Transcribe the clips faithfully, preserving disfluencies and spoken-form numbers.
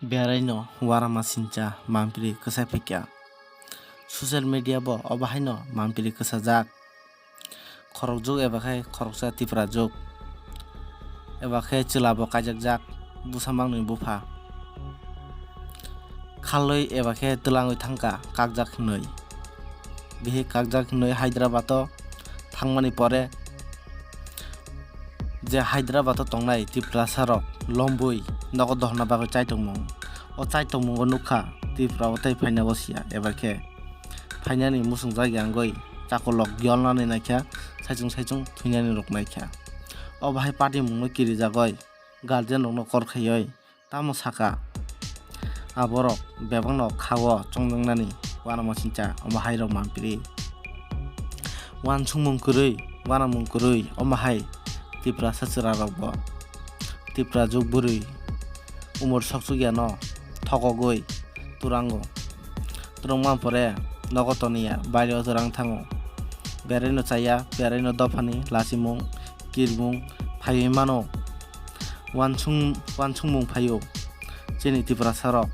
Beraino uanama sincha mampiri kwsai phaikha. Social media bo obo haino mampiri kwsajak. Khorokjwk eba khe khoroksa Tiprajwk. Eba khe chwla bo kaijakjak bwsa mangni bupha. Khalwi eba khe twlangwi thangkha kakjak hwnwi. Bihik kakjak hwnwi Hyderabad o thangmani pore je Hyderabad o tongnai Tiprasa rok lombwi nogo dohorna bagwi chaitongmung. O chaitongmungo nukha Tripura o tei phaina o siya eba khe phainani muchungjak yangwi chakolok yolnani naikha saichung saichung thwinani rok naikha. O bahai party mungno kirijagwi guardian rokno kor khaiwi tamo saka, aborok bebakno khao chongjaknani uanama sincha omo hairok mampiri. Uansukmung kwrwi, uanamung kwrwi omo hai Tiprasa chwrarokbo Tiprajwk bwrwi umor sokchukya no thokogwi twrango. Twrwngma pore nogo toniya, baireo twrang thango. Beraino chaya, beraino dophani lachimung, kirmung phaiwi mano. Uansung-, uansukmung phaio chini Tiprasarok.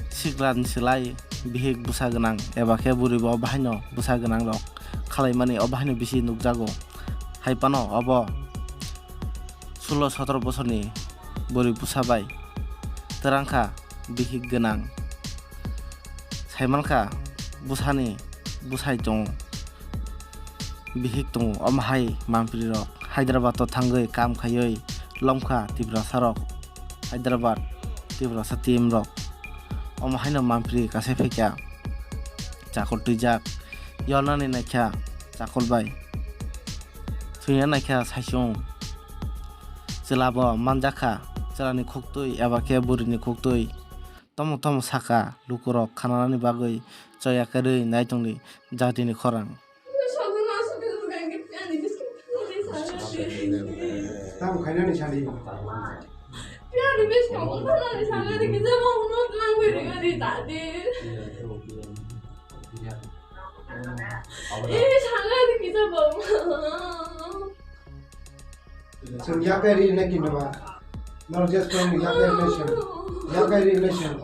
Siklani slai bihik bwsa gwnang eba khe bwrwi bo bahaino bwsa gwnang rok khalaimani o bahaino bisi nukjago. Hai phano obo sulo sotoro bosorni bwrwi bwsa bai twrang kha bihik gwnang. Sai mankha bwsani bwsai tongo, bihik tongo, omo hai mampiri rok Hyderabad o thangwi kam khaiwi lomkha Tiprasa rok, Hyderabad Tiprasa team rok. Omo haino mampiri kasai phaikha chakol twijak, yolnani naikha chakol bai. Thwina naikha saichung. Chwla bo manjakha, chwlani khuktwi eba khe bwrwini khuktwi. Tomo tomo saka lukurok khananani bagwi choya kwrwi naitongni jatini khorang. Tamo khainani sadi. Chwng yaphai ri hwnwi kino ba. Norok just tong yaphai ri nai chwng. Yaphai ri nai chwng.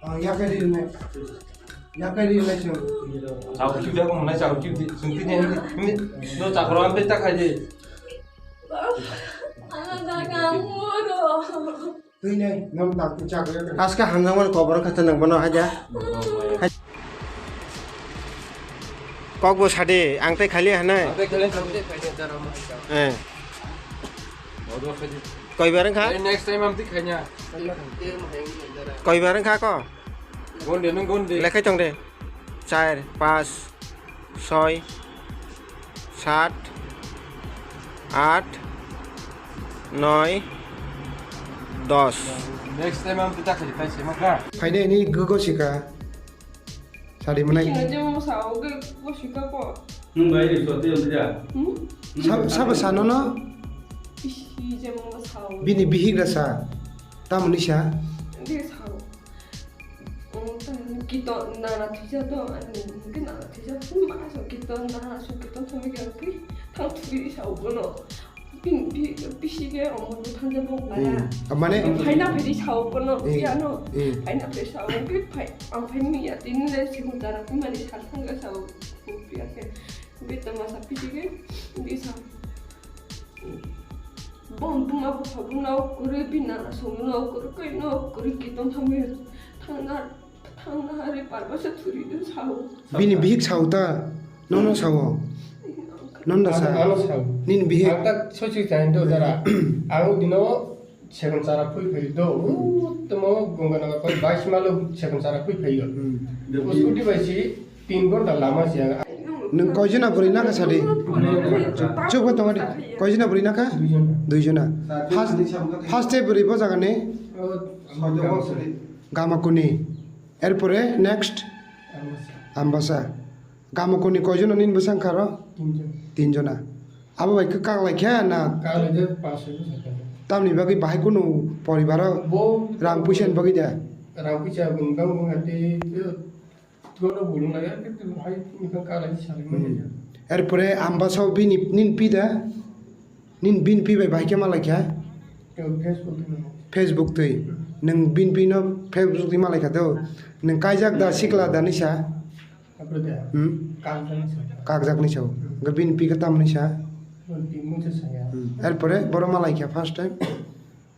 Oh, yaphai ri nai. Yaphai ri nai chwng. Chakor twi bego mwnai chakor twi di. Chwng twi di. No chakor am pe ta khai di. Twi nai, nang tak chak ya. Aske hamjang man kobor kata nang bono haja. Kok bo sade, ang tai khali hanai. Ang tai khali hanai. Eh. Bodo khali. Koi bar wngkha? Eh, next time ang tai khanya. Koi bar wngkha ko? Gonde nang gonde. Lekhai tong de. Char, pas. Soi, sat, at, noi, dos. Next time ang pita khali pai se maka. Phainai ni gogo sika. Sadi manai. Sino je mo sao ge go sika ko. Nung bai ri sote on ja. Hmm? Sab sab sano no. Isi je mo sao. Bini bihik rasa. Tamoni sa. Ge sao. Kito nana thwisa to, ani hwnkhe nana thwisa, hmm, aswk kito nana aswk kito thangwi khe hwnkhe thang thwiri sao bono. Bini bi-, bisi khe omo bo thangja bo para. Hmm. Mane? Phaina phiri sao bono, eh, yano. Eh. Phaina phiri sao hwnkhe phai, ang phai miya tini le sikun tara phimani sar thangja sao, phiya khe. Hwnkhe tama sa pisi khe, hwnkhe sa. Bom buma bupha bumna o kwrwi, bini nana songno o kwrwi, kwrwino o kwrwi, kitom thangwi thangna, thangna hari parba se thuri do sao. Bini bihik sao ta, nono sao. Nono sa. Ano sao. Nini bihik. Ang ta sochi chain do dara. Ang dino Sekon chara phui phai do, o tamo Gonganagar koi bais malo sekon chara phui phai yo. Hmm. O scooty bai si tin ghonta lama siya. Nwng koijona bwrwi nakha sadi? Chuk bai tongadi. Koijona bwrwi nakha? Duijona. Duijona. First, first day bwrwi bo jaga ni? O, Gamakuni. Gamakuni. Erpore next? Ambasa. Ambasa. Gamakuni koijona nini bwsang kharo? Tinjon. Tinjona. Abo bai khe kaklaikha na? Kaklaijak pash soi bwsakhe. Tamni bagwi bahai kunu poribaro bo rang puisa ni bagwi da? Rang puisa bini bagwi wngkha tei tei gono bolong laiya tei tei bahai bini bagwi kaklaijak salai manya. Hmm. Erpore Ambasao bini nini pi da? Nini bini pi bai bahai khe malaikha? Facebook twi. Nwng bini pino Facebook twi malai kha do. Nwng kaijak da, sikla da nisa? Abre de. Hmm? Kakjak ni sa. Kakjak ni sa. Ga bini pi ka tam ni sa? Bini pi mungsa saya. Hmm. Erpore boro malai kha first time?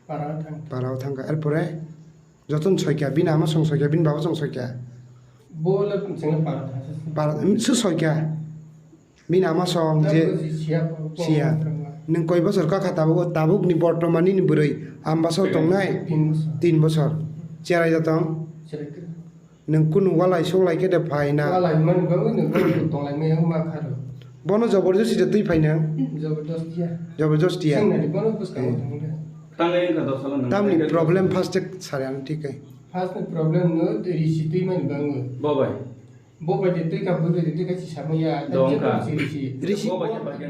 Para thang. Para thang ka. Erpore joton soikya, bini ama song soikya, bini baba song soikya. Bo le sing para thang sa. Para, hmm, su soikya. Bini ama song je siya. Nwng koi bosor ka kha tabuk, tabuk ni bortoman ni bwrwi ambasa tongnai? Tin bosor. Tin bosor. Cherai da tong? Cherai khe. Nwng kunu walai suklai khe de phai na? Walai mani bagwi nwng bono tonglai maya wng ma kha rw. Bono joborjosti de twi phai nwng? Joborjosti ya. Joborjosti ya. Sing nani bono bwskango tong de. Tangai wngkha dos salo nwng. Tamni problem first check sari ang thik khe. First ni problem no risi twi mani bagwi. Bo bai. Bo bai de twi kha, bo bai de twi kha si samaya. Dong kha. Risi. Bo bai khe bai khe.